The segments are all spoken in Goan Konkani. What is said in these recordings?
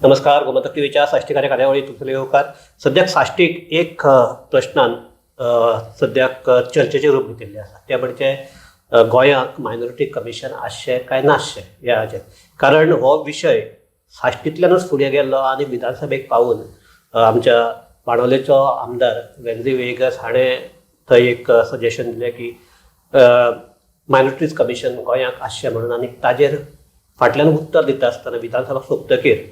नमस्कार, गोमंतक टीव्हीच्या साश्टी कार्यावळी तुमचो येवकार. सद्याक साश्टीक एक प्रश्नान सद्याक चर्चेचें रूप घेतिल्लें आसा, तें म्हणजे गोंयाक मायनॉरिटी कमिशन आसचें काय नासचें ह्या हाचेर. कारण हो विशय साश्टींतल्यानूच फुडें गेल्लो आनी विधानसभेक पावून आमच्या बाणावलेचो आमदार वेन्झी वेगस हाणें थंय एक सजेशन दिलें की मायनॉरिटीज कमिशन गोंयाक आसचें म्हणून. आनी ताजेर फाटल्यान उत्तर दिता आसतना विधानसभा सोंपतकीर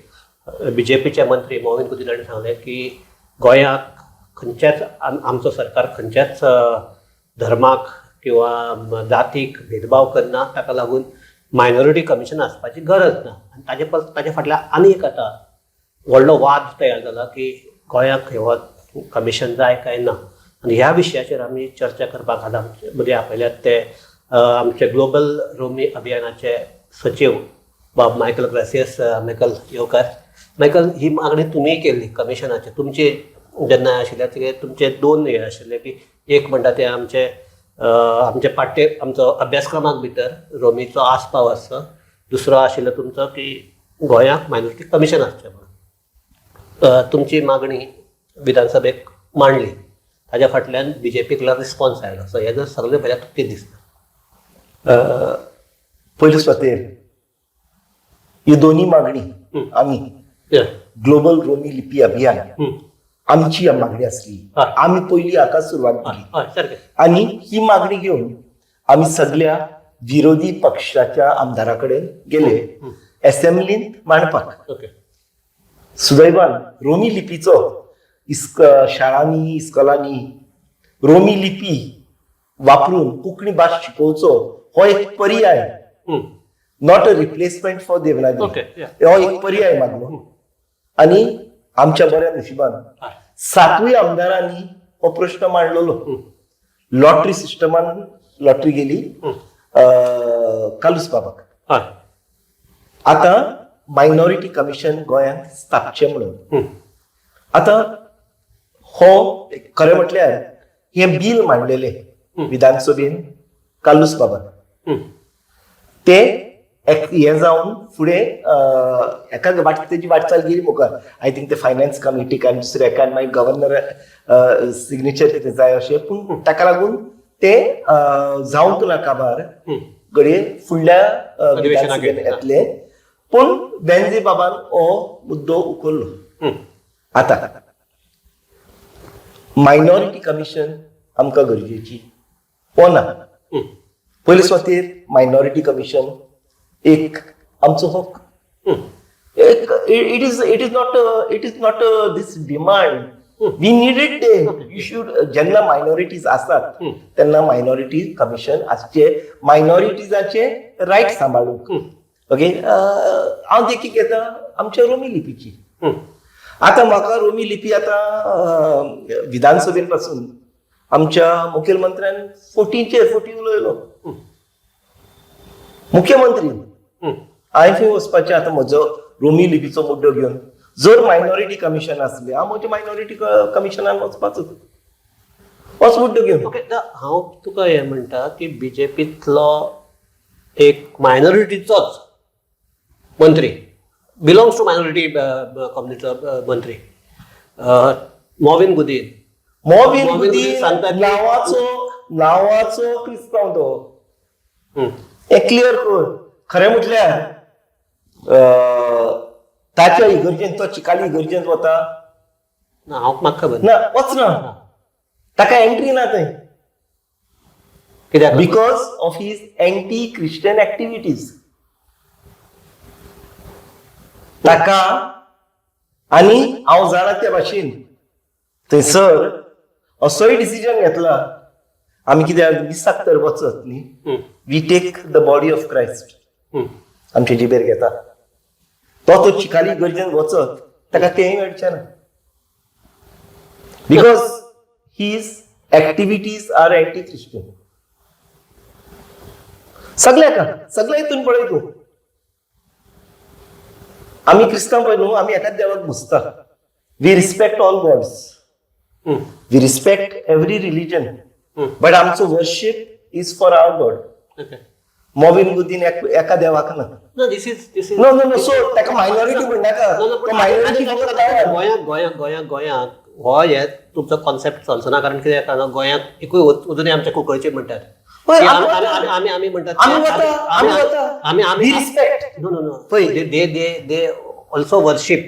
बीजेपीचे मंत्री मॉविन गुदिन्हो हांणी सांगलें की गोंयाक खंयच्याच आमचो सरकार खंयच्याच धर्माक किंवा जातीक भेदभाव करना, ताका लागून मायनॉरिटी कमिशन आसपाची गरज ना. आनी ताजे परस ताजे फाटल्यान आनी एक आतां व्हडलो वाद तयार जाला की गोंयाक हो कमिशन जाय काय ना. आनी ह्या विशयाचेर आमी चर्चा करपाक आज आमचे मदीं आपयल्यात ते आमचे ग्लोबल रोमी अभियानाचे सचीव बाब मायकल ग्रासियस. मायकल, येवकार. मायकल, ही मागणी तुमीय केल्ली कमिशनाची. तुमची जेन्ना आशिल्ले ते तुमचे दोन हे आशिल्ले की एक म्हणटा ते आमचे आमचे पाठ्य आमचो अभ्यासक्रमाक भितर रोमीचो आस्पाव आसचो, दुसरो आशिल्लो तुमचो की गोंयाक मायनॉरिटी कमिशन आसचें म्हणून. तुमची मागणी विधानसभेक मांडली, ताज्या फाटल्यान बीजेपीक रिस्पॉन्स आयलो. सो हे जर सगळें पळयल्यार तुका कितें दिसता? पयले सुवातेर ह्यो दोनी मागणी आमी ग्लोबल रोमी लिपी अभियान आमची मागणी आसली. आमी पयली हाका सुरवात केली. हय, सारकें. आनी ही मागणी घेवन आमी सगल्या विरोधी पक्षाच्या आमदारा कडेन गेले एसेंब्लींत मांडपाक. सुदैवान रोमी लिपीचो शाळांनी, इस्कोलांनी रोमी लिपी वापरून कोंकणी भास शिकोवचो हो एक पर्याय, not a replacement for Devanagari. हो एक पर्याय मागलो आनी आमच्या बऱ्या नशिबान सातूय आमदारांनी हो प्रश्न मांडलेलो. लॉटरी सिस्टमान लॉटरी गेली कालूस बाबाक. आतां मायनॉरिटी कमिशन गोंयांत स्थापचें म्हणून. आतां हो खरें म्हटल्यार हें बील मांडलेलें विधानसभेन कालूस बाबान, ते हें जावन फुडें एका वाट तेजी वाटचाल गेली मुखार. I think ते फायनान्स कमिटीक आनी दुसऱ्या एका मागीर गव्हर्नर सिग्नेचर कितें जाय अशें, पूण ताका लागून ते जावंक ना काबार. घडये फुडल्या अधिवेशनाक विधानसभेन येतले. पूण वेन्झी बाबान हो मुद्दो उखल्लो. आतां मायनॉरिटी कमिशन आमकां गरजेची वो ना? पयले सुवातेर मायनॉरिटी कमिशन एक आमचो हक. एक it is not this demand, we need it. You should, जेन्ना मायनॉरिटीज आसात तेन्ना मायनॉरिटी कमिशन आसचे, मायनॉरिटीजाचे रायट सांबाळूंक. ओके, हांव देखीक घेता आमच्या रोमी लिपीची. आतां म्हाका रोमी लिपी आतां विधानसभेन पासून आमच्या मुखेलमंत्र्यान फोटीचेर फोटी उलयलो मुख्यमंत्री. हांवें खंय वचपाचें आतां म्हजो रोमी लिपीचो मुद्दो घेवन? जर मायनॉरिटी कमिशन आसलें, हांव म्हज्या मायनॉरिटी कमिशनान वचपाचो होच मुद्दो घेवन. ओके, हांव तुका हें म्हणटा की बीजेपींतलो एक मायनॉरिटीचोच मंत्री, बिलोंग्स टू मायनॉरिटी कम्युनिटीचो मंत्री मॉविन गुदीन. मॉविन मॉविन गुदीन गुदीन सांगता की नांवाचो क्रिस्तांव तो. हें क्लियर कर. खरें म्हटल्यार ताच्या इगर्जेन, तो चिकाली इगर्जेंत वता? ना, हांव म्हाका खबर ना, वचना, ताका एंट्री ना थंय. कित्याक? Because of his anti Christian activities. ताका आनी हांव जाणा त्या भाशेन थंयसर असोय डिसिजन घेतला. आमी कित्याक मिसाक तर वचत न्ही, we take the body of Christ आमच्या जिबेर घेता. तो तो चिकाली गरजेन वचत, ताका तेंय मेळचें ना, because his activities are anti Christian. सगळ्या सगळ्या हितून पळय तूं, आमी क्रिस्तांव पळय न्हू, आमी एकाच देवाक पुजता. We respect all gods, we respect every religion, but आमचो worship is for our God. Mauvin Godinho एका देवाक ना. No, this is this is No, so ताका मायनॉरिटी म्हणनाका. तो मायनॉरिटी. गोंयांत गोंयांत गोंयांत गोंयांत हो हे तुमचो कॉन्सेप्ट चलचो ना, कारण कितें जाता, गोंयांत एकूय अजुनूय आमच्या कुंकळचे म्हणटात पळय, की आमी आमी वता. आमी आमी म्हणटात आमी वता, आमी वता. आमी आमी We respect. No. पळय. They also worship.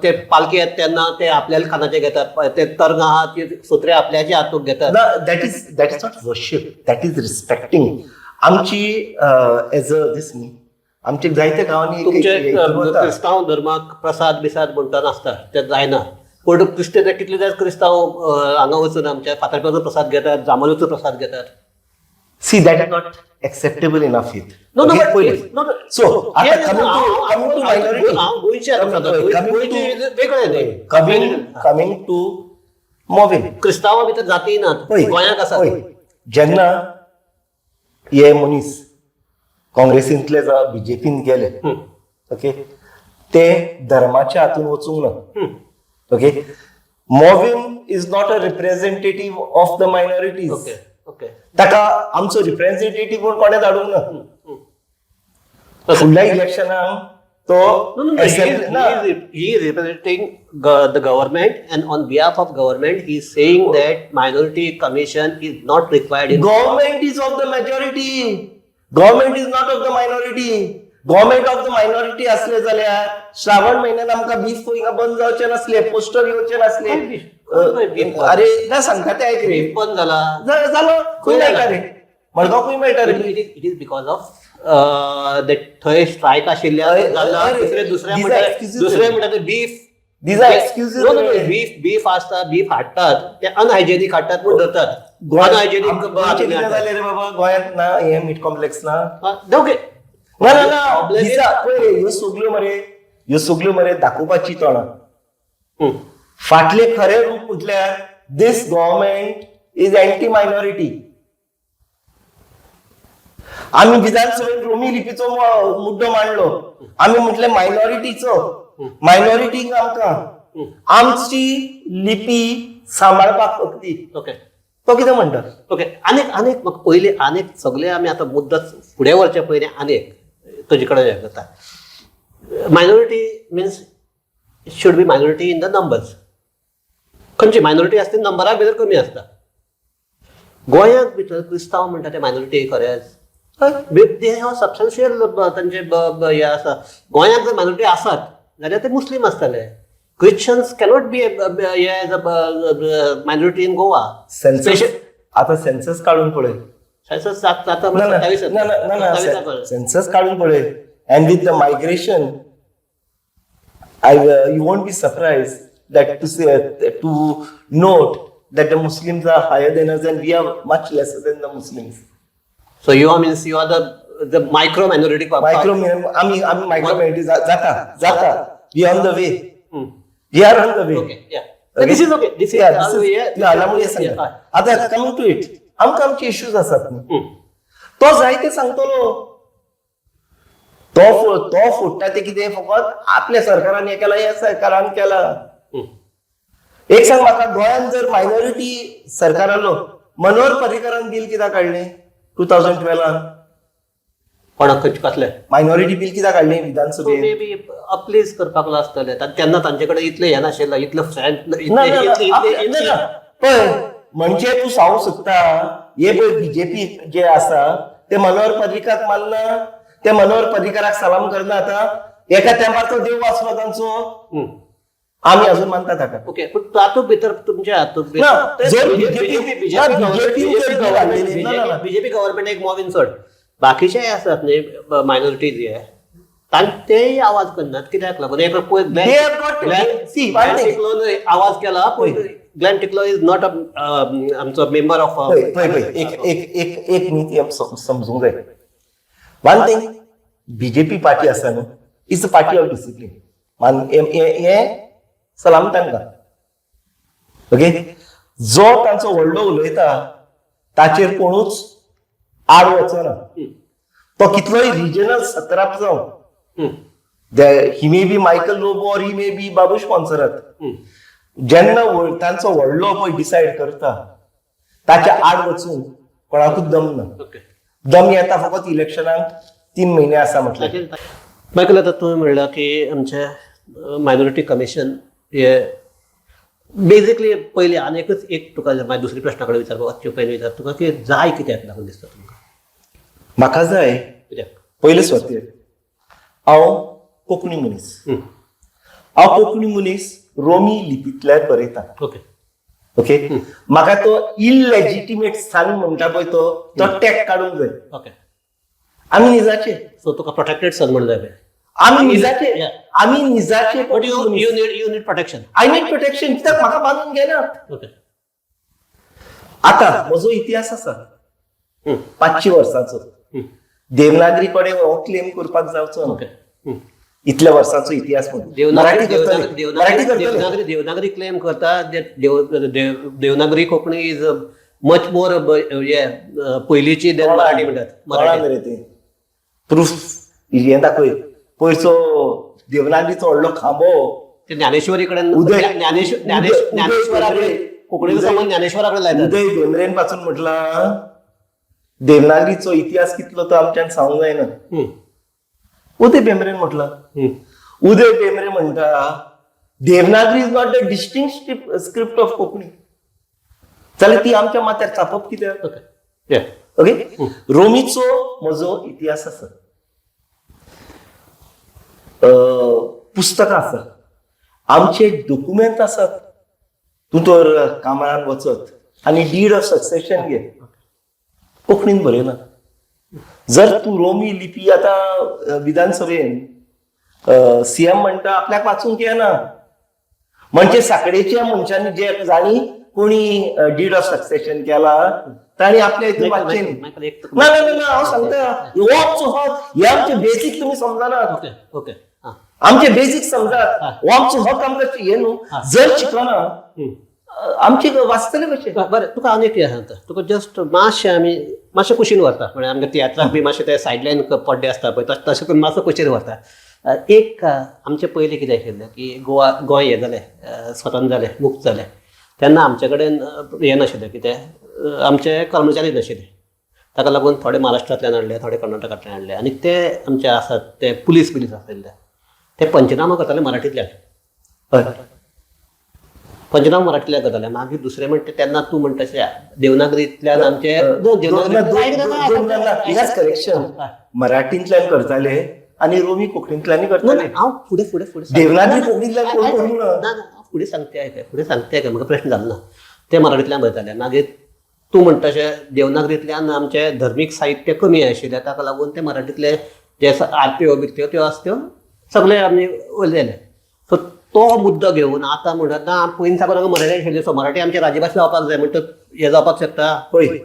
ते पालखी येता तेन्ना ते आपल्याला खानाचे घेतात, ते तरंगा आहा ती सुत्रे आपल्याचे हातूंत घेतात. ना, that is not worship, that is respecting. आमची एज अ दीस न्ही, आमचे जायते गांवांनी तुमचे हितून वता. क्रिस्तांव धर्माक प्रसाद बिसाद म्हणटा नासता, ते जायना. पूण क्रिस्ते कितले जाय क्रिस्तांव हांगा वचून आमच्या फातर्प्याचो प्रसाद घेतात, जांबावलेचो प्रसाद घेतात. See, that is not acceptable in our faith. No, Okay, but पयलें. No. So, आता coming to minority. हांव गोंयचे आतां सांगता. Coming to- गोंयचे वेगळे न्ही. Coming to Mauvin. क्रिस्तांवा भितर जाती नात, पळय, गोंयांत आसात. पळय, जेन्ना हे मनीस काँग्रेसींतले जावं बीजेपीन गेले, ओके, ते धर्माच्या हातून वचूंक ना. Okay, Mauvin is not a representative of the minorities. Okay okay ताका आमचो रिप्रेझेंटेटिव्ह म्हूण कोणें धाडूंक ना. फुडल्या इलेक्शनाक तो No, no. He is, assembly- ना. he is representing the government, and on behalf of government, he is saying that minority commission is not required in. Government is of the majority. Government is not of the minority. Government of the minority असले जाल्यार श्रावण म्हयन्यान आमकां बीफ हिंगा बंद जावचे नासले, पोस्टर येवचे नासले. खंय beef? खंय beef? अरे ना, सांगता ते आयक रे. बीफ बंद जाला. जालो, खंय मेळटा रे मडगांव, खंय मेळटा रे? It is because of that थंय स्ट्रायक आशिल्ल्या अरे, जाला. अरे, दुसरे दुसरे these are म्हणटा excuses दुसरे रे. म्हणटा ते beef. These are excuses no. रे. बीफ आसता, बीफ हाडटात, ते अनहायजेनीक हाडटात म्हूण धरतात. अनहायजेनीक. गोंयचें कितें जालें रे बाबा, गोंयांत ना हें मीट कॉम्प्लेक्स ना? ओके. ना ना ना. Problem is- दिसा पळय रे, ह्यो सगल्यो मरे, ह्यो सगल्यो मरे दाखोवपाची तोंडां. फाटले खरें रूप म्हटल्यार this government is anti minority. आमी विधानसभेत रोमी लिपीचो मुद्दो मांडलो. आमी म्हटलें मायनॉरिटीचो, मायनॉरिटीक आमकां आमची लिपी सांबाळपाक फक्त. तो कितें म्हणटा? ओके, आनीक आनीक म्हाका पयलीं आनीक सगळे आमी आतां मुद्दो फुडें व्हरचे पयलीं आनीक तुजे कडेन हें करता. Minority means should be minority in the numbers. खंयची मायनॉरिटी आसता ती नंबराक भितर कमी आसता. गोंयांत भितर क्रिस्तांव म्हणटा ते मायनॉरिटी खरेंच they have substantial तांचे हे आसा. गोंयांत जर मायनॉरिटी आसात जाल्यार ते मुस्लीम आसतले. Christians cannot be as a minority in Goa. Census, आता सेन्सस काढून पळय. सेन्सस जाता. ना ना. 27. ना ना ना ना, सेन्सस काढून पळय, and with the migration I you won't be surprised that to say to note that the Muslims are higher than us and we are much lesser than the Muslims. So you are means you are the micro minority. Micro, आम्ही मायक्रो minority जाता जाता. We on the way, we are on the way. Okay, yeah, this is okay, this is Yeah, this is- yeah, त्यामुळे सांगता. आता कमिंग टू it, आमकां आमचे इश्यूज आसात न्ही. तो जाय ते सांगतलो. तो फोडटा ते कितें, फकत आपल्या सरकारान हें केलां, ह्या सरकारान केलां. एक सांग म्हाका, गोंयांत जर मायनॉरिटी सरकार आलो, मनोहर पर्रीकरान बील कित्याक काडलें 2012न? कोणाक, खंयचे, कसले? मायनॉरिटी बील कित्याक काडलें विधानसभेत? मे बी अपलीज करपाक आसतले तेन्ना, तांचे कडेन इतले हें नाशिल्लें, इतले ना ना ना, ना ना. पळय, म्हणजे तूं सांगूंक सोदता, हे पळय, बीजेपी जे आसा ते मनोहर पर्रीकाराक मानना, ते मनोहर पर्रीकाराक सलाम करना. आतां एका तेंपार तो देव वाचलो तांचो, आमी अजून मानता ताका. ओके, पूण तातूंत भितर तुमच्या हातूंत ना, जर BJP ना, BJP जर bill हाडलेली, ना, ना, ना. बीजेपी गव्हर्मेंट एक मॉविन सोड, बाकीचे आसात न्ही मायनॉरिटीज हे, तेय आवाज करनात कित्याक लागून? एक पळय, They have got- see, one thing. टिकलोन आवाज केला, पूण ग्लॅन टिकलो is not a आमचो मेंबर ऑफ पळय पळय पळय, एक एक एक एक न्ही ती समजूंक जाय. वन थिंग, बीजेपी पार्टी आसा न्हू, is a party of discipline. मान हे सलाम तांकां. ओके, जो तांचो व्हडलो उलयता ताचेर कोणूच आड वचना. तो कितलोय रिजनल सत्राप जावं, he may be Michael Lobo or he may be Babush Monserrate, जेन्ना तांचो व्हडलो पळय डिसायड करता, ताच्या आड वचूंक कोणाकूच दम ना. दम येता फकत इलेक्शनाक 3 म्हयने आसा म्हटलें. मायकल, आतां तुवें म्हणलां की आमचे मायनॉरिटी कमिशन हे बेजिकली पयलीं आनी एकच एक तुका मागीर दुसरी प्रश्ना कडेन विचारपाक वचचे पयलीं विचार तुका की जाय कित्याक लागून दिसता तुमकां? म्हाका जाय कित्याक? पयले सुवातेर हांव कोंकणी मनीस. हांव कोंकणी मनीस रोमी लिपींतल्यान बरयता. ओके, म्हाका तो इलेजिटिमेट सन म्हणटा पळय तो तो टॅग काडूंक जाय. आमी निजाचे. सो तुका प्रोटेक्टेड सन म्हण जाय. आमी निजाचे. आमी निजाचे. But you need protection. I need protection, कित्याक म्हाका बांदून घेनात. आतां म्हजो इतिहास आसा 500 वर्सांचो. देवनागरी कडेन हो क्लेम करपाक जावचो ना. इतल्या वर्सांचो इतिहास म्हणून देवनागरी मराठी करतले, मराठी करतले. देवनागरी देवनागरी क्लेम करता. Devanagari Konkani is much more हे पयलींची देन मराठी म्हणटात. कोणाक मराठी रे ते प्रूफ हें दाखय, पयरचो देवनागरीचो व्हडलो खांबो. ते ज्ञानेश्वरी कडेन उदय ज्ञानेश्वर उदय ज्ञानेश्वरा कडेन कोंकणीचो संबंद ज्ञानेश्वरा कडेन लायतात. उदय भेंब्रेन पासून म्हटला देवनागरीचो इतिहास कितलो तो आमच्यान सांगूंक जायना. उदय भेंब्रेन म्हटला. उदय भेंब्रे म्हणटा Devanagari is not the distinct script of Konkani. जाल्यार ती आमच्या माथ्यार चापप कित्याक? ओके या. ओके, रोमीचो म्हजो इतिहास आसा, पुस्तकां आसा, आमचे डॉक्युमेंट आसात. तूं तर कामार वचत आनी did of succession घे, कोंकणीन बरयना. जर तूं रोमी लिपी आतां विधानसभेन सीएम म्हणटा आपल्याक वाचूंक येना, म्हणजे साकडेच्या मनशांनी जे जाणी कोणी did of succession केला ताणी आपल्या हितून वाचचें न्ही. मायकल, एक ना ना ना ना, हांव सांगता, हो आमचो हक. हे आमचे बेसीक तुमी समजना. ओके ओके हा. आमचे बेसीक समजात. हो आमचो हक, आमकां हे न्हू जर शिकना आमचे वाचतले कशे? बरें, तुका आनी एक हें सांगता, तुका जस्ट मातशें आमी मातशें कुशीन व्हरता, म्हळ्यार आमकां तियात्राक बी मातशें ते सायडलायन पड्डे आसता पळय, तशें तशें करून मातसो कुशीन व्हरता. एक आमचें पयलीं कितें आशिल्लें की गोवा गोंय हें जालें, स्वतंत्र जालें, मुक्त जालें तेन्ना आमचे कडेन हें नाशिल्लें कितें, आमचे कर्मचारी नाशिल्ले. ताका लागून थोडे महाराष्ट्रांतल्यान हाडले, थोडे कर्नाटकांतल्यान हाडले आनी ते आमचे आसात ते पुलीस बिलीस आशिल्ले ते पंचनामा करताले मराठींतल्यान. पंचनामा मराठींतल्यान करताले. मागीर दुसरें म्हणटा तेन्ना तूं म्हणटा तशें देवनागरींतल्यान आमचे करेक्शन, मराठींतल्यान करताले आनी रोमी कोंकणींतल्यानय करताले. हांव फुडें फुडें फुडें देवनागरी कोंकणींतल्यान कोण करूंक ना. ना ना, हांव फुडें सांगते आयक, फुडें सांगते आयक, म्हाका प्रश्न जालो ना. ते मराठींतल्यान बरयताले. मागीर तूं म्हणटा तशें देवनागरींतल्यान आमचें धर्मीक साहित्य कमी आशिल्लें, ताका लागून ते मराठींतले जे आरत्यो बिरत्यो त्यो आसा त्यो सगळे आमी उरलेले. सो तो मुद्दो घेवन आतां म्हणटा ना, पयलीं साकून हांगा मराठी आशिल्ली, सो मराठी आमची राजभाशा जावपाक जाय म्हणटा, हें जावपाक शकता? पळय,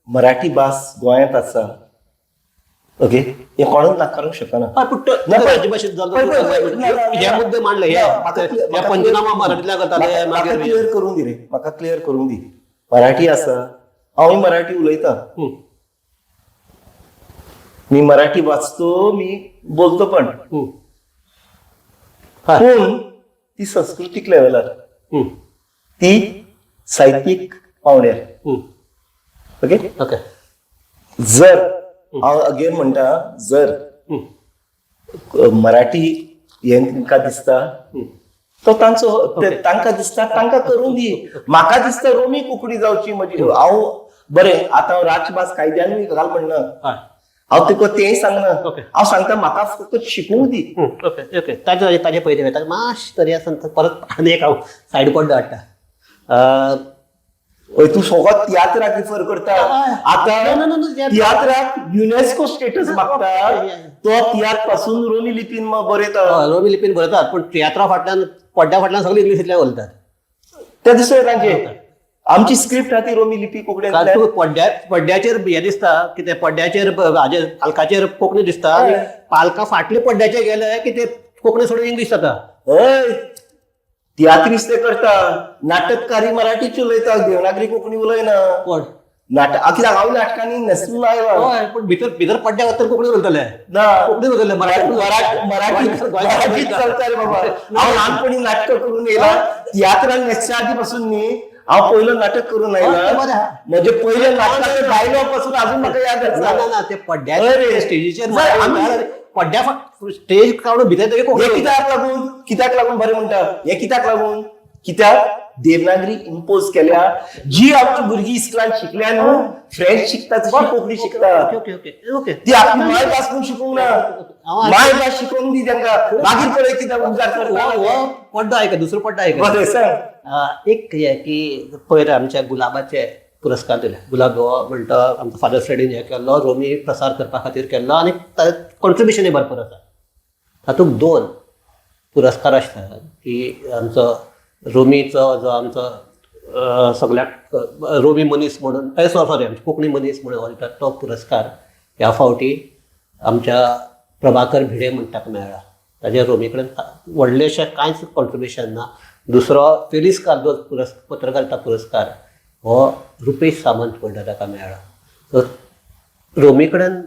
मराठी भास गोंयांत आसा, ओके, हें कोणूच नाकारूंक शकना. हय, पूण तो ना, राजभाशेंत जालो पळय, पळय, पळय, ना, ना, हे ना. मुद्दे मांडले हे ना, म्हाका हे म्हाका पंचनामा मराठींतल्यान करताले. म्हाका मागीर क्लियर करूंक दी रे, म्हाका क्लियर करूंक दी. मराठी आसा, हांवूय मराठी उलयतां. मी मराठी वाचतो, मी बोलतो पण. हय. पूण ती संस्कृतीक लेवलार, ती साहित्यीक पावंड्यार. ओके. जर हांव अगेन म्हणटा, जर मराठी हें तांकां दिसता, तो तांचो तांकां दिसता तांकां करूं दी. म्हाका दिसता रोमी कोंकणी जावची म्हजी. हांव बरें, आतां हांव राजभास कायद्यानूय घाल म्हणना. हांव तुका तेंय सांगना. हांव सांगता, म्हाका फक्त शिकूंक दी. ओके ओके ताजे ताजे पयलीं वयता मातशें तरी आसतना परत आनी एक हांव सायड पड्डो हाडटा. हय, तूं सगळो तियात्राक रिफर करता. आतां ना, ना, ना, तियात्राक युनेस्को स्टेटस मागता, तो तियात्र पासून रोमी लिपीन बरयता. रोमी लिपीन बरयतात, पूण तियात्रा फाटल्यान पड्ड्या फाटल्यान सगळे इंग्लिशींतल्यान उलयतात. ते दुसरे तांचे, आमची स्क्रिप्ट आहा ती रोमी लिपी कारण कोंकणींतल्यान. तूं पड्ड्याचेर हें दिसता कितें, पड्ड्याचेर हाजेर पालकाचेर कोंकणी दिसता आनी पालका फाटले पड्ड्याचेर गेले की ते कोंकणी सोडून इंग्लीश जाता. हय, तियात्रिस्त ते करता, नाटककारी मराठीच उलयता, देवनागरी कोंकणी उलयना. कोण? नाटक कित्याक हांव नाटकांनी न्हेसून आयला. हय, पूण भितर भितर पड्ड्या वतर कोंकणी उलयतले. ना. कोंकणी उलयतले, मराठी. मराठी मराठी मराठीत चलता रे बाबा. हांव ल्हानपणी नाटकां करून येयला, तियात्रान न्हेसच्या आदी पासून न्ही. हांव पयलो नाटक करून हय, आयला. ते बरें आहा. म्हजे पयले नाटकाचे डायलॉग पासून अजून म्हाका याद ना आसा. ना ना, ते अरे. पड्ड्या स्टेजीचेर जाय, आमी- पड्ड्या स्टेज काडून भितर तरी हे कोंकणी कित्याक लागून, कित्याक लागून बरें म्हणटा, हे कित्याक लागून, कित्याक देवनागरी इम्पोज केल्या. जी आमची भुरगीं इस्कलान शिकल्या न्हू, फ्रेंच शिकता तशी कोंकणी शिकता. ओके ओके ओके ओके ती आपली मायभास म्हूण शिकूंक ना. हांव मायभास शिकोवंक दी तांकां, मागीर पळय कितें उजार करता. हो पड्डो आयक, दुसरो पड्डो आयक. बरें सांग. एक हें की पयर आमच्या गुलाबाचे पुरस्कार दिले. गुलाब हो म्हणटा आमचो फादर फ्रेडीन हें केल्लो, रोमी प्रसार करपा खातीर केल्लो आनी ताजें कॉन्ट्रिब्युशनूय भरपूर आसा. तातूंत दोन पुरस्कार आसता की आमचो रोमीचो जो आमचो सगळ्याक रोमी मनीस म्हणून, सॉरी, आमचो कोंकणी मनीस म्हणून वळटात, तो पुरस्कार ह्या फावटी आमच्या प्रभाकर भिडे म्हणटा ताका मेळ्ळा. ताजें रोमी कडेन व्हडलेशें कांयच कॉन्ट्रिब्युशन ना. दुसरो फेलिस कार्दोज पत्रकारिता पुरस्कार हो रुपेश सामंत म्हणटा ताका मेळ्ळा. सो रोमी कडेन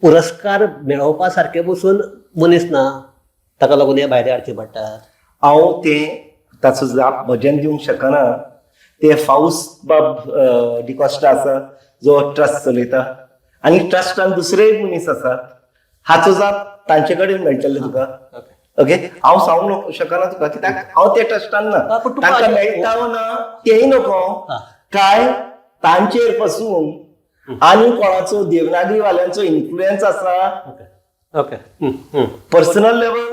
पुरस्कार मेळोवपा सारके बसून मनीस ना, ताका लागून हे भायले हाडचे पडटात. हांव तें ताचो जाप म्हज्यान दिवंक शकना. ते फावस बाब डिकॉस्टा आसा जो ट्रस्ट चलयता आनी ट्रस्टान दुसरेय मनीस आसात, हाचो जाप तांचे कडेन मेळटलें तुका. ओके, हांव सांगूंक शकना तुका कित्याक हांव त्या ट्रस्टान ना. हा, पण तुका तांकां मेळटा वो ना तेय नको, काय तांचेर पासून आनी कोणाचो देवनागरी वाल्यांचो इन्फ्लुएन्स आसा. ओके ओके हम्म, पर्सनल लेवल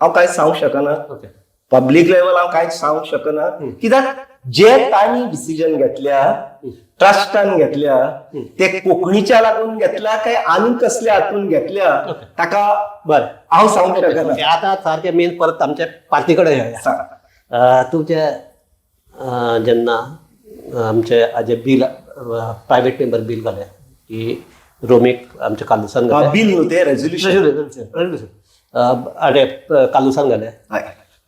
हांव कांय सांगूंक शकना. पब्लीक लेवल हांव कांयच सांगूंक शकना, कित्याक जे तांणी डिसिजन घेतल्या, ट्रस्टान घेतल्या, ते कोंकणीच्या लागून घेतल्या काय आनी कसल्या हातून घेतल्या, ताका बरें हांव सांगूंक शकना. आतां सारकें मेन परत आमच्या पार्टी कडेन येवया. सांग. तुमचे जेन्ना आमचे हाजे बील, प्रायवेट मेंबर बील घालें की रोमीक आमच्या कालुसान घालें. बील न्हू ते, रेजोल्युशन. रेजोल्युशन, अरे कालुसान घालें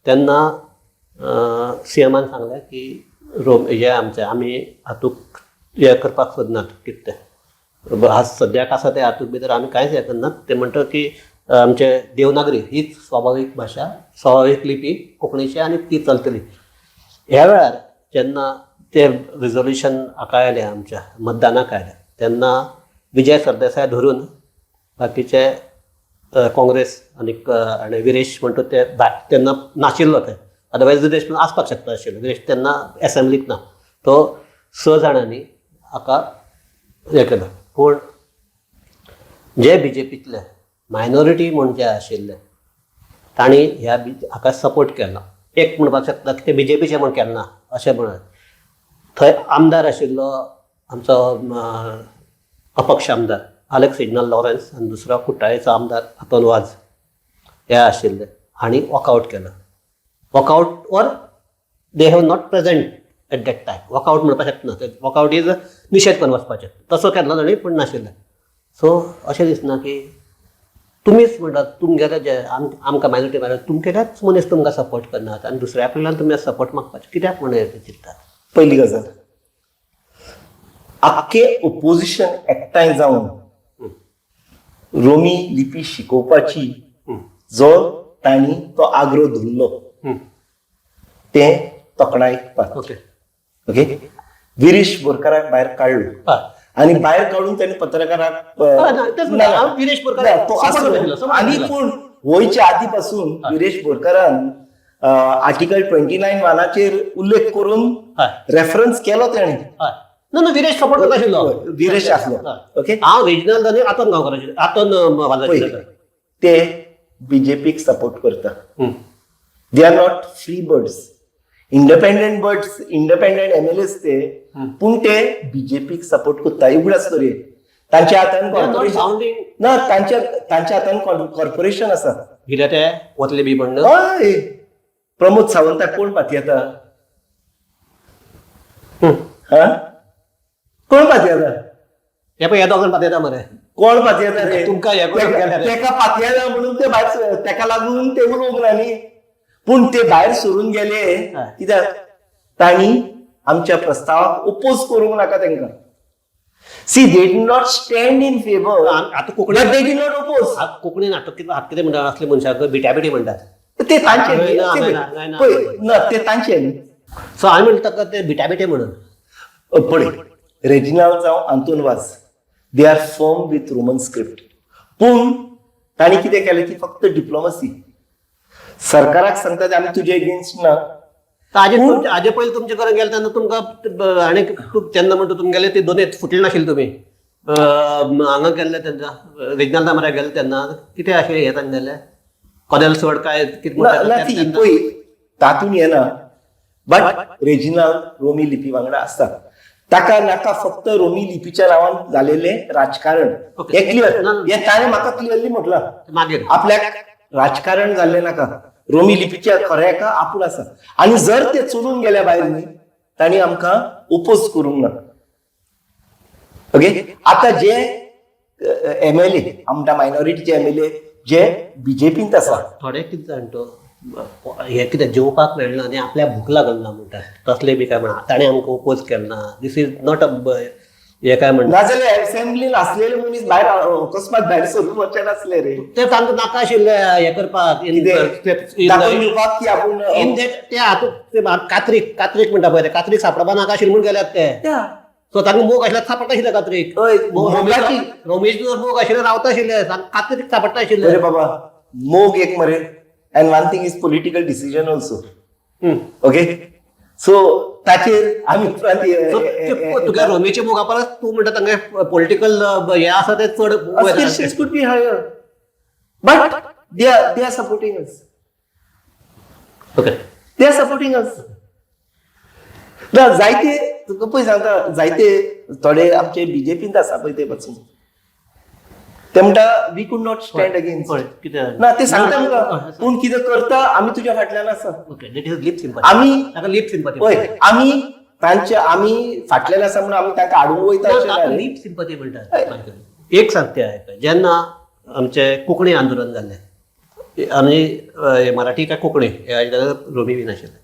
तेन्ना सीएमान सांगलें की रोम हे आमचे आमी हातूंत हें करपाक सोदनात, कितें तें आज सद्याक आसा ते हातूंत भितर आमी कांयच हें करनात. ते म्हणटा की आमचे देवनागरी हीच स्वाभावीक भाशा, स्वाभावीक लिपी कोंकणीची आनी ती चलतली. ह्या वेळार जेन्ना ते रिजोल्युशन हाका आयलें, आमच्या मतदानाक आयलें, तेन्ना विजय सरदेसाय धरून बाकीचे काँग्रेस आनी विरेश म्हणटा ते तेन्ना नाशिल्लो ते, अदरवायज विरेश पण आसपाक शकता आशिल्लो, विरेश तेन्ना एसेंब्लीक ना. तो स जाणांनी हाका हें केलो. पूण जे बीजेपींतले मायनॉरिटी म्हूण जे आशिल्ले तांणी ह्या हाका सपोर्ट केलो. एक म्हणपाक शकता की ते बीजेपीचे म्हूण केलें ना अशें म्हणून. थंय आमदार आशिल्लो आमचो अपक्ष आमदार आलेक्स सिग्नल लॉरेन्स आनी दुसरो कुट्टाळेचो आमदार आंतोन वाज हे आशिल्ले, हांणी वॉकआवट केलो. Walkout or they have not present at that time. Walkout म्हणपाक शकना, वॉकआवट is निशेध करून वचपाचें, तसो केल्लो तांणी, पूण नाशिल्लें. सो अशें दिसना की तुमीच म्हणटात तुमगेले जे आमकां मायनॉरिटी मेळ्ळ्या, तुमगेलेच मनीस तुमकां सपोर्ट करनात आनी दुसऱ्या कडल्यान तुमी सपोर्ट मागपाचें कित्याक म्हण हें चिंततात? पयली गजाल, आख्खे ओपोजिशन एकठांय जावन रोमी लिपी शिकोवपाची जो तांणी तो आग्रो धरलो तें तोखणायेक पात्र. ओके, विरीश बोरकाराक भायर काडलो आनी भायर काडून ताणें पत्रकाराक ना, तेच म्हणटा, हांव विरेश बोरकाराक ना, तो support आसलो. करतालो, support आनी करतालो. पूण वयच्या आदी पासून विरेश बोरकारान आर्टिकल 29(1) उल्लेख करून रेफरन्स केलो तेणें. हय, ना ना, विरेश सपोर्ट करता आशिल्लो. विरेश आसलो. ओके, हांव रिजनल आनी आतोन गांवकार आशिल्लो, आतोन वाज पळय, आशिल्लो. ते बीजेपीक सपोर्ट करता. They are not free birds, independent birds, independent MLAs ते, पूण ते बीजेपीक सपोर्ट करता. उगडास करूया, तांच्या हातान कॉर्पोरेशन सावंडींग ना, तांच्या हातान कॉर्पोरेशन आसा. कितें ते वतले बी म्हण. हय, प्रमोद सावंताक कोण पातयेता? हा, कोण पातयेता? हे पळय, ह्या दोगांक पातयता मरे. कोण पातयेता रे? तुमकां हे कोण केलें रे? तेका पातयेना म्हणून ते भायर, तेका लागून ते उलोवंक ना न्ही, पूण ते भायर सरून गेले कित्याक? तांणी आमच्या प्रस्तावाक ओपोज करूंक नाका तांकां. See, they did not stand in favour, आतां Konkani but they did not oppose. Konkani नाटक कितें हात कितें म्हणटा, असले मनशाक बिट्या बिटी म्हणटात. ते तांचे ना, ना, ना, ना. पळय ना, ते तांचे न्ही. सो हांवें म्हणटा ताका ते बिटाबिटे म्हणून. पळय, रेजिनाल्ड जावं Anton Vaz, they are firm with Roman script. पूण तांणी कितें केलें की फक्त डिप्लोमसी सरकाराक सांगता आमी तुजे एगेन्स्ट ना. हाजे हाजे पयलीं तुमचे कडेन गेले तेन्ना तुमकां आनी तेन्ना म्हणटा तुमगेले ते दोन फुटले नाशिल्ले तुमी हांगा गेल्ले तेन्ना, रेजिनाल्दा मऱ्या गेले तेन्ना कितें आशिल्लें हें तांगेलें कदेल सोड काय कितें ना, ती पळय तातूंत येना, बट रेजिनाल्ड रोमी लिपी वांगडा आसता. ताका नाका फक्त रोमी लिपीच्या नांवान जालेलें राजकारण. हें क्लियर, हें ताणें म्हाका क्लियरली म्हटलां. मागीर आपल्याक राजकारण जाल्लें नाका, रोमी लिपीच्या खऱ्या एका आपूण आसा. आनी जर ते चलून गेल्या भायर न्ही, तांणी आमकां ओपोज करूंक ना. ओके, आतां जे एमएलए आमच्या मायनॉरिटीचे एमएलए जे बीजेपींत आसा, थोडे कितें जाण तो हें कितें जेवपाक मेळना आनी आपल्याक भूक लागना म्हणटा तसलें बी काय म्हणा ताणें आमकां ओपोज केलें ना, this is not a हें काय म्हणटा. नाजाल्यार असेंब्लीन आसलेले मनीस भायर अकस्मात भायर सरून वचचे नासले रे. ते तांकां नाका आशिल्लें हें करपाक, दाखोवन दिवपाक की आपूण इन that ते हातूंत ते कात्रीक कात्रीक म्हणटा पळय, कात्रीक सांपडपा नाका आशिल्लें म्हूण गेल्यात ते. सो तांकां मोग आशिल्ले सांपडटा आशिल्ले कात्रीक. हय, रोमेश जर मोग आशिल्ले रावता आशिल्ले, कात्रीक सांपडटा आशिल्ले. अरे बाबा, मोग एक मरे, and one thing is political decision also. Okay, so ताचेर आमी उपरांत तुगे रोमेचे मोगा परस तूं म्हणटा तांगे पॉलिटिकल हें आसा तें चड. Aspirations could be higher, but they are supporting us. Okay, they are supporting us. ना जायते तुका पळय सांगता, जायते थोडे आमचे बीजेपींत आसा पळय ते पासून ते म्हणटा we could not stand against. कितें ना ते सांगता आमकां, पूण कितें करता आमी तुज्या फाटल्यान आसा. Okay, that is lip sympathy. आमी ताका लिप सिंपथी. पळय, आमी तांचे आमी फाटल्यान आसा म्हणून आमी तांकां हाडूंक वयता अशें ना रे. लिप सिंपथी म्हणटा. एक सांगते आयक, जेन्ना आमचें कोंकणी आंदोलन जालें आनी मराठी काय कोंकणी रोमी बी नाशिल्लें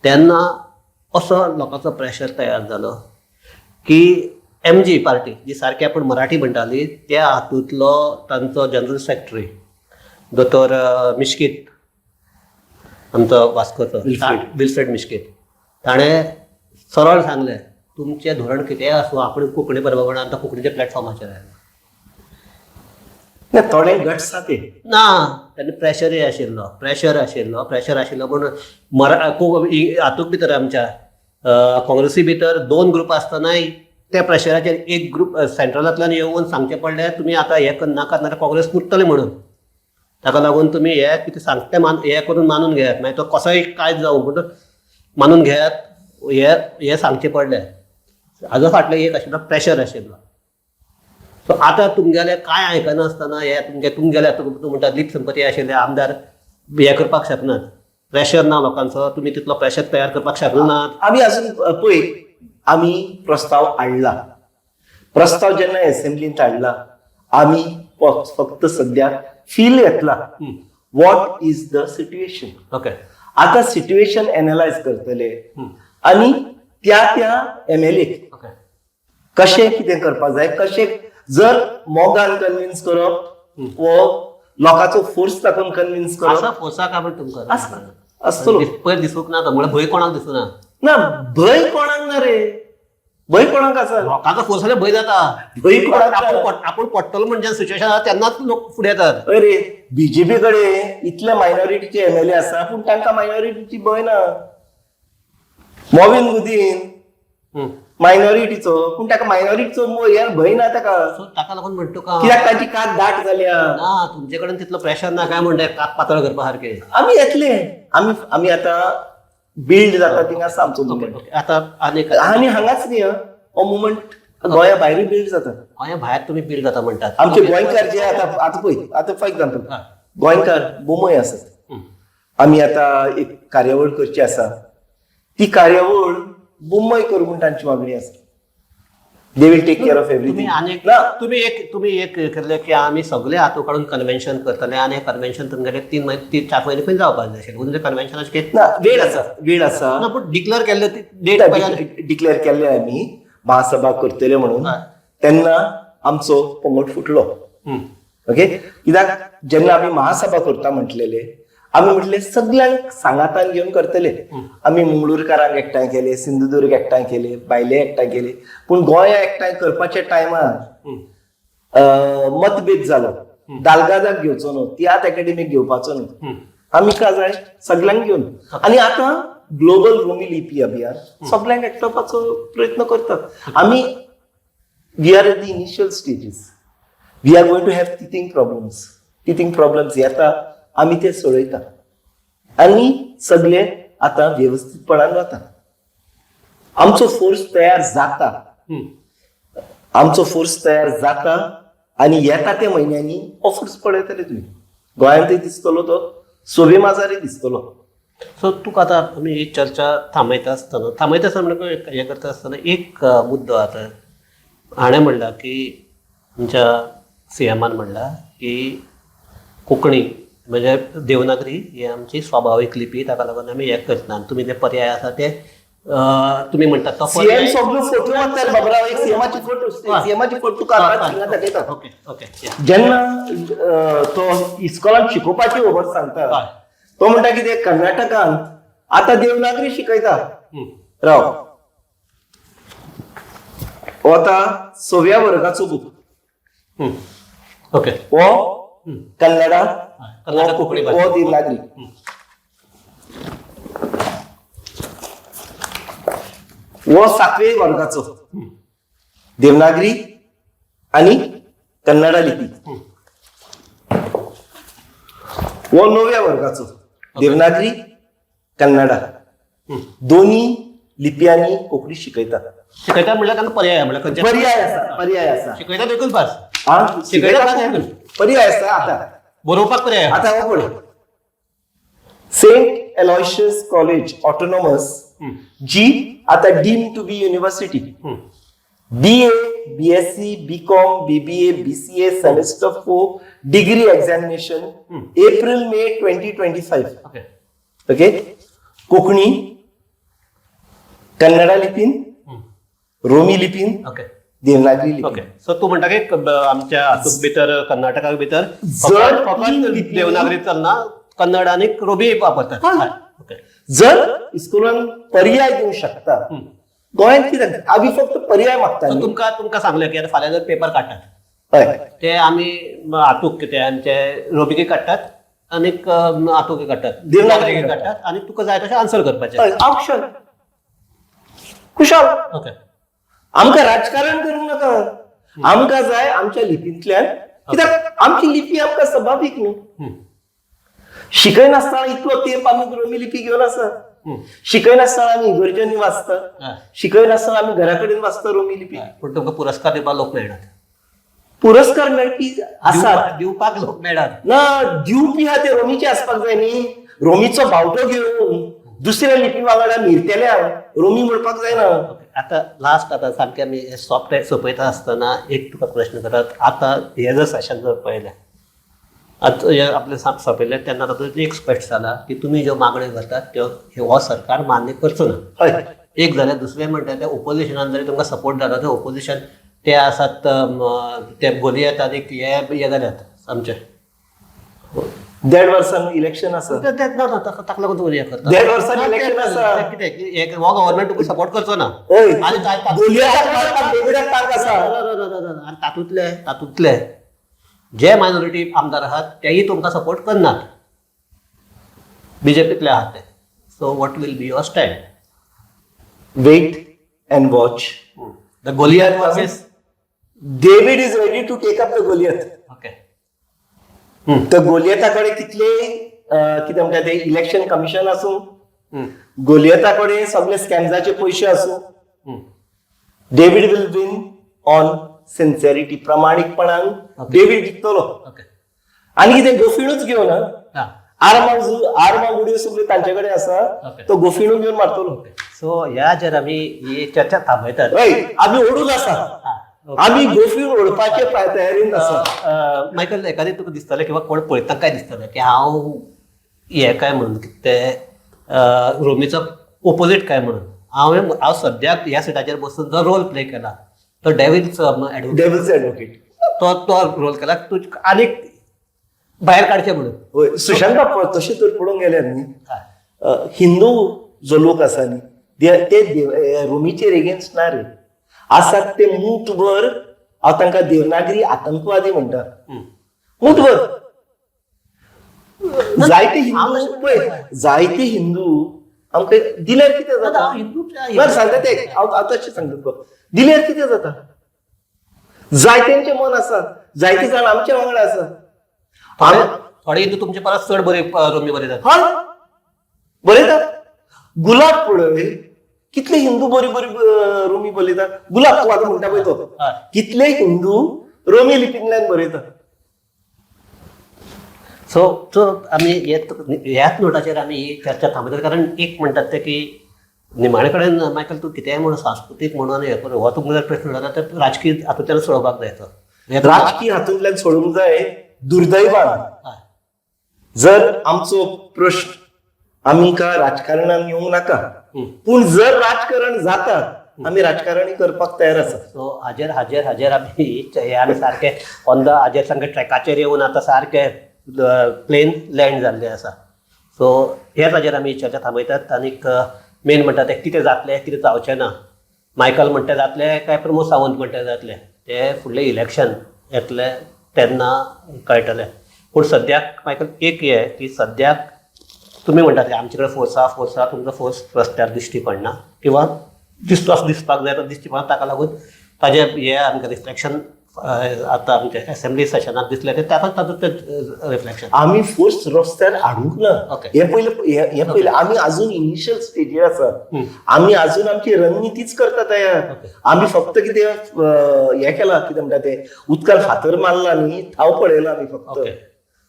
तेन्ना असो लोकांचो प्रेशर तयार जालो की एम जी पार्टी जी सारकी आपूण मराठी म्हणटाली त्या हातूंतलो तांचो जनरल सेक्रेटरी दोतोर मिश्कीत, आमचो वास्कोचो विल्फ्रेड मिश्कीत, ताणें सरळ सांगलें तुमचें धोरण कितेंय आसूं आपूण कोंकणी बरोबर म्हणून आतां कोंकणीच्या प्लॅटफॉर्माचेर आयलो. ना थोडे गट्स आसा ते ना तेन्ना प्रेशरय आशिल्लो, प्रेशर आशिल्लो, प्रेशर आशिल्लो पूण हातूंत भितर आमच्या काँग्रेसी भितर दोन ग्रुप आसतनाय त्या प्रेशराचेर एक ग्रुप सेंट्रलांतल्यान येवन सांगचें पडलें तुमी आतां हें करनाकात नाल्यार काँग्रेस फुट्टली म्हणून. ताका लागून तुमी हे कितें सांगता तें हें करून मानून घेयात, मागीर तो कसोय काय जावं पूण मानून घेयात, हे हें सांगचें पडलें. हाजो फाटलो एक आशिल्लो प्रेशर आशिल्लो. सो आतां तुमगेलें कांय आयकनासतना हे तुमगे तुमगेले तूं म्हणटा लिप संपत्ती आशिल्ले आमदार हें करपाक शकनात, प्रेशर ना लोकांचो, तुमी तितलो प्रेशर तयार करपाक शकनात. आमी अजून पळय, आमी प्रस्ताव हाडला, प्रस्ताव जेन्ना एसेंब्लींत हाडला आमी फक्त सद्या फील घेतला what is the situation. Okay, आतां सिट्युएशन एनलायज करतले आनी त्या त्या एमएलए कशें कितें करपाक जाय, कशें जर मोगान कन्विन्स करप वो लोकांचो फोर्स दाखोवन कन्विन्स करप. आसा फोर्सा काय म्हण तुमकां आसा आसतलो. पयर दिसूंक ना तो, म्हळ्यार भंय कोणाक दिसना. ना भंय कोणाक ना रे, भंय कोणाक आसा? लोकांचो फोर्स जाल्यार भंय जाता, भंय कोणाक ना? आपूण पडटलो म्हणजे सिच्युएशन आसा तेन्नाच लोक फुडें येतात. अरे बीजेपी कडेन इतले मायनॉरिटीचे एमएलए आसा पूण तांकां मायनॉरिटीची भंय ना. मॉविन गुदीन मायनॉरिटीचो, पूण ताका मायनॉरिटीचो भंय ना ताका, सो ताका लागून म्हणटा तुका कित्याक ताची कात दाट जाल्या. ना तुमचे कडेन तितलो प्रेशर ना काय म्हणटा कात पातळ करपा सारकें. आमी येतले, आमी आमी आतां बिल्ड जाता थिंगा आसा आमचो मुवमेंट. आतां आनी आनी हांगाच न्ही हो मुवमेंट गोंया भायरूय बिल्ड जाता. गोंया भायर तुमी बिल्ड जाता म्हणटात. आमचे गोंयकार जे आतां आतां पळय, आतां फॉर एक्झाम्पल गोंयकार बोमय आसात, आमी आतां एक कार्यावळ करची आसा, ती कार्यावळ मुंबय करूं म्हूण तांची मागणी आसा. They will take care of everything. तुमी एक केल्लें की आमी सगळे हातूंत काडून कन्व्हेन्शन करतले आनी हें कन्व्हेन्शन तुमगेलें 3 म्हयने 4 म्हयने खंय जावपाक जाय आशिल्लें, तुमचें कन्व्हेन्शनाचें ना वेळ आसा, वेळ आसा. ना पूण डिक्लेअर केल्लें डेट डिक्लेअर केल्लें आमी महासभा करतले म्हणून, तेन्ना आमचो पंगड फुटलो. ओके, कित्याक जेन्ना आमी महासभा करता म्हटलेले आमी म्हटलें सगल्यांक सांगातान घेवन करतले. आमी मंगळूरकारांक एकठांय केले, सिंधुदुर्ग एकठांय केले, भायले एकठांय केले, पूण गोंया एकठांय करपाच्या टायमार मतभेद जालो. दाल्गादाक घेवचो न्हू, तियात्र एकाडेमीक घेवपाचो न्हू, आमी का जाय सगल्यांक घेवन. आनी आतां ग्लोबल रोमी लिपी अभियान सगल्यांक एकठांवपाचो प्रयत्न करतात आमी. We are at the initial stages. We are going to have teething problems. Teething problems येता, आमी ते सोडयता आनी सगळे आतां वेवस्थीतपणान वता. आमचो फोर्स तयार जाता. आमचो फोर्स तयार जाता आनी येता त्या म्हयन्यांनी हो फोर्स पळयतले तुमी. गोंयांतय दिसतलो, तो सोबे माजारय दिसतलो. सो तुका आतां आमी ही चर्चा थांबयता आसतना म्हणजे हें करता आसतना एक मुद्दो आतां हाणें म्हणलां की आमच्या सीएमान म्हणलां की कोंकणी म्हणजे देवनागरी ही आमची स्वाभावीक लिपी, ताका लागून आमी हें करतना आनी तुमी ते पर्याय आसा ते तुमी म्हणटात तो सीएम पर्याय सगळ्यो फोटो मारतात बाबराव. एक सीएमाची फोटो, सीएमाची फोटो तुका आतां हांगा दाखयता. ओके ओके या. जेन्ना तो इस्कॉलान शिकोवपाची खबर सांगता, तो म्हणटा कितें, कर्नाटकान आतां देवनागरी शिकयता. राव, हो आतां सव्या वर्गाचो बूक. ओके हो कन्नडा, कन्नडा, हो कोंकणी हो भाशा. देवनागरी. हो सातवे वर्गाचो देवनागरी आणि कन्नडा लिपी. हो णव्या वर्गाचो देवनागरी कन्नडा. दोन्ही लिपयांनी कोंकणी शिकयतात. शिकयता म्हणल्यार तांकां पर्याय म्हणल्यार खंयचे? पर्याय आसा, पर्याय आसा. शिकयता एकूच भास. हा. शिकयता. शिकयता, पर्याय आसा आता. बरोवपाक पर्याय आसा. आता हो पळय, सेंट एलॉयशियस कॉलेज ऑटोनॉमस, जी आता deem to be university, BA, BSc, BCom, BBA, BCA, semester 4, degree examination, April May 2025. Okay, Konkani Kannada लिपीन, रोमी लिपीन, देवनागरी लिपी. ओके, सो तूं म्हणटा की आमच्या हातूंत भितर, कर्नाटका भितर जर फकत तीन लिपी- देवनागरी चलना, कन्नड आनी रोमी वापरतात. हा. हय. ओके जर इस्कुलान पर्याय दिवंक शकता, गोंयांत कित्याक? आमी फक्त पर्याय मागता सो न्ही. तुमकां तुमकां सांगलें की आतां फाल्यां जर पेपर काडटात, ते आमी हातूंक कितें आमचे रोमीक काडटात आनीक हातूंक काडटात, देवनागरीक. देवनागरीक काडटात आनी तुका जाय तशें आन्सर करपाचें. हय, ऑप्शन कुशाल. आमकां राजकारण करूंक नाका. आमकां जाय आमच्या लिपींतल्यान, कित्याक आमची लिपी आमकां सभावीक न्हू. शिकयनासतना इतलो तेंप आमी रोमी लिपी घेवन आसा. शिकयनासतना आमी इगर्जांनी वाचता, शिकयनासतना आमी घरा कडेन वाचता रोमी लिपी. पूण तुमकां पुरस्कार दिवपाक लोक मेळनात. पुरस्कार मेळपी आसात. दिवपाक लोक मेळनात. ना, दिवपी आहा ते रोमीचे आसपाक जाय न्ही. रोमीचो बावटो घेवन दुसऱ्या लिपी वांगडा मिरतेल्या रोमी म्हणपाक जायना. ओके, आता लास्ट, आतां सामकें आमी सॉफ्ट सोंपयता आसतना एक तुका प्रश्न करतात. आतां हे जर सेशन जर पळयलें, आतां हें आपलें सोंपयलें तेन्ना तातूंत एक स्पश्ट जाला की तुमी ज्यो मागण्यो करतात त्यो हो सरकार मान्य करचो ना. एक जाल्यार दुसरें म्हणटा ते ओपोजिशनान जरी तुमकां सपोर्ट जालो, ते ओपोजिशन ते आसात ते गोलियत आनी हे हे जाल्यात आमचे. देड वर्सान इलेक्शन आसा. ना ना, ताका लागून तुमी हें करता. देड वर्सान इलेक्शन आसा. ते कितें की एक हो गव्हर्मेंट तुका सपोर्ट करचो ना. आनी गोलियताक मारपाक डेव्हिडाक तांक आसा. ना, आनी तातूंतले जे मायनॉरिटी आमदार आहात तेय तुमकां सपोर्ट करनात, बीजेपीतले आहात ते. So what will be your stand? Wait and watch. The Goliath versus David is ready to take up the Goliath. तर गोलियता कडेन कितले कितें म्हणटा ते, इलेक्शन कमिशन आसूं, गोलियता कडेन सगळे स्कॅम्साचे पयशे आसूं, David will win on sincerity. प्रामाणीकपणान डेव्हिड जिखतलो. आनी कितें, गोफिणूच घेवन हा आर्मां आर्मां गुडयो सगळ्यो तांचे कडेन आसा. तो गोफिणू घेवन मारतलो. सो ह्या जर आमी ही चर्चा थांबयतात. हय, आमी ओडून आसा. आमी गोफीण ओडपाचे तयारीन आसा. मायकल, एखादें तुका दिसतलें किंवा कोण पळयता काय दिसतलें की हांव हें काय म्हणून कितें ते रोमीचो ओपोजीट काय म्हणून हांव हांव सद्याक ह्या सिटाचेर बसून जो रोल प्ले केला तो डेविल्स एडवोकेट. Devil's advocate. तो तो रोल केला. तूं आनीक भायर काडचें म्हणून. हय सुशांत बाब, तशें तर पळोवंक गेल्यार न्ही, हय. हिंदू जो लोक आसा न्ही, ते रोमीचेर एगेन्स्ट ना रे, आसात ते मूठभर. हांव तांकां देवनागरी आतंकवादी म्हणटा. मूठभर जायते हिंदू, पळय, जायते हिंदू आमकां दिल्यार कितें जाता? हांव हिंदू. बरं, सांगता ते, हांव हांव तशें सांगता तुका, दिल्यार कितें जाता? जायत्यांचें मन आसा, जायते जाण आमच्या वांगडा आसा. थोडे थोडे हिंदू तुमचे परस चड बरे रोमी बरयतात. हय, बरयतात. गुलाब पळय, कितले हिंदू बरी बरी रोमी बरयतात. गुलाब तूं आतां म्हणटा पळय तो, कितले हिंदू रोमी लिपींतल्यान बरयतात. सो सो आमी ह्याच नोटाचेर आमी ही चर्चा थांबयतात, कारण एक म्हणटात ते की निमाणे कडेन मायकल, तूं कितेंय म्हणून सांस्कृतीक म्हणून हें करून हो तुमकां जर प्रश्न जाता तर राजकीय हातूंतल्यान सोडोवपाक जाय तो. हें राजकीय हातूंतल्यान सोडूंक जाय. दुर्दैवान जर आमचो प्रश्न आमकां राजकारणान येवंक नाका, पूण जर राजकारण जाता, आमी राजकारणी करपाक तयार आसा. सो हाजेर हाजेर हाजेर आमी हे आमी सारके ऑन the हाजेर सामके ट्रॅकाचेर येवन आतां सारके प्लेन लँड जाल्ले आसा. सो ह्याच हाजेर आमी चर्चा थांबयतात. आनीक मेन म्हणटा तें कितें जातलें, कितें जावचें ना, मायकल म्हणटा जातलें काय प्रमोद सावंत म्हणटा जातलें, तें फुडलें इलेक्शन येतलें तेन्ना कळटलें. पूण सद्याक मायकल एक हें की सद्याक तुमी म्हणटात की आमचे कडेन फोर्स आहा, फोर्स आहा, तुमचो फोर्स रस्त्यार दिश्टी पडना किंवा दिसतो असो दिसपाक जाय तो दिश्टी पडना. ताका लागून ताजें हें आमकां रिफ्लेक्शन आतां आमच्या एसेंब्ली सेशनाक दिसलें तें ताका ताजो तें रिफ्लेक्शन. आमी फोर्स रस्त्यार हाडूंक ना. हे पयले हे पयले आमी अजून इनिशियल स्टेजीर आसा. आमी अजून आमची रणनितीच करता तयार. आमी फक्त कितें हें केलां, कितें म्हणटा ते, उदकान फातर मारला न्ही, थाव पळयला आमी फक्त.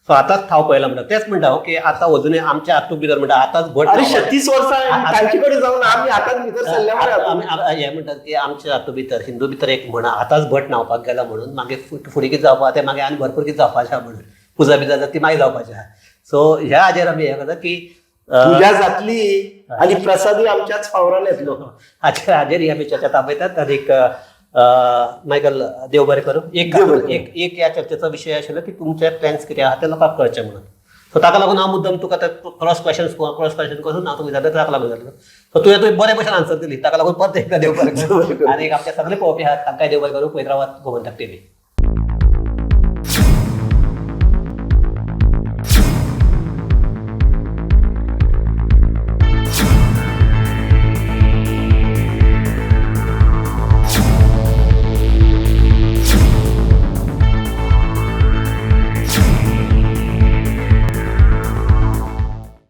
सो आतांच थाव पळयला म्हणटा, तेच म्हणटा ओके, आतां अजुनूय आमच्या हातूंत भितर म्हणटा आतांच भट. अरे, 36 वर्सां तांचे कडेन जावन आमी आतांच भितर सरल्या मरे. आमी हें म्हणटात की आमच्या हातूंत भितर हिंदू भितर एक म्हणा, आतांच भट न्हांवपाक गेला म्हणून मागीर फुडें कितें जावपा तें मागीर आनी भरपूर कितें जावपाचें आहा, म्हणून पुजा बिजा जाता ती मागीर जावपाची आहा. सो ह्या हाजेर आमी हें करता की पुजा जातली आणि प्रसादूय आमच्याच फावरान येतलो. हाजेर हाजेर ही आमी चर्चा थांबयतात. आनीक मायकल, देव बरें करूं. एक देव बरें करूं. एक एक ह्या चर्चेचो विशय आशिल्लो की तुमचे प्लॅन्स कितें आहा ते लोकांक कळचें म्हणून. सो ताका लागून हांव मुद्दम तुका ते क्रॉस क्वेश्चन करून हांव तुका विचारलें, ताका लागून जालें. सो तुवें तुवें बरे भशेन आन्सर दिली, ताका लागून परत एकदां देव बरें देव बरें करूं. करूं. आनी आमचे सगळे पळोवपी आहात तांकांय देव बरें करूं. पळयत रावात गोमंतक टीव्ही.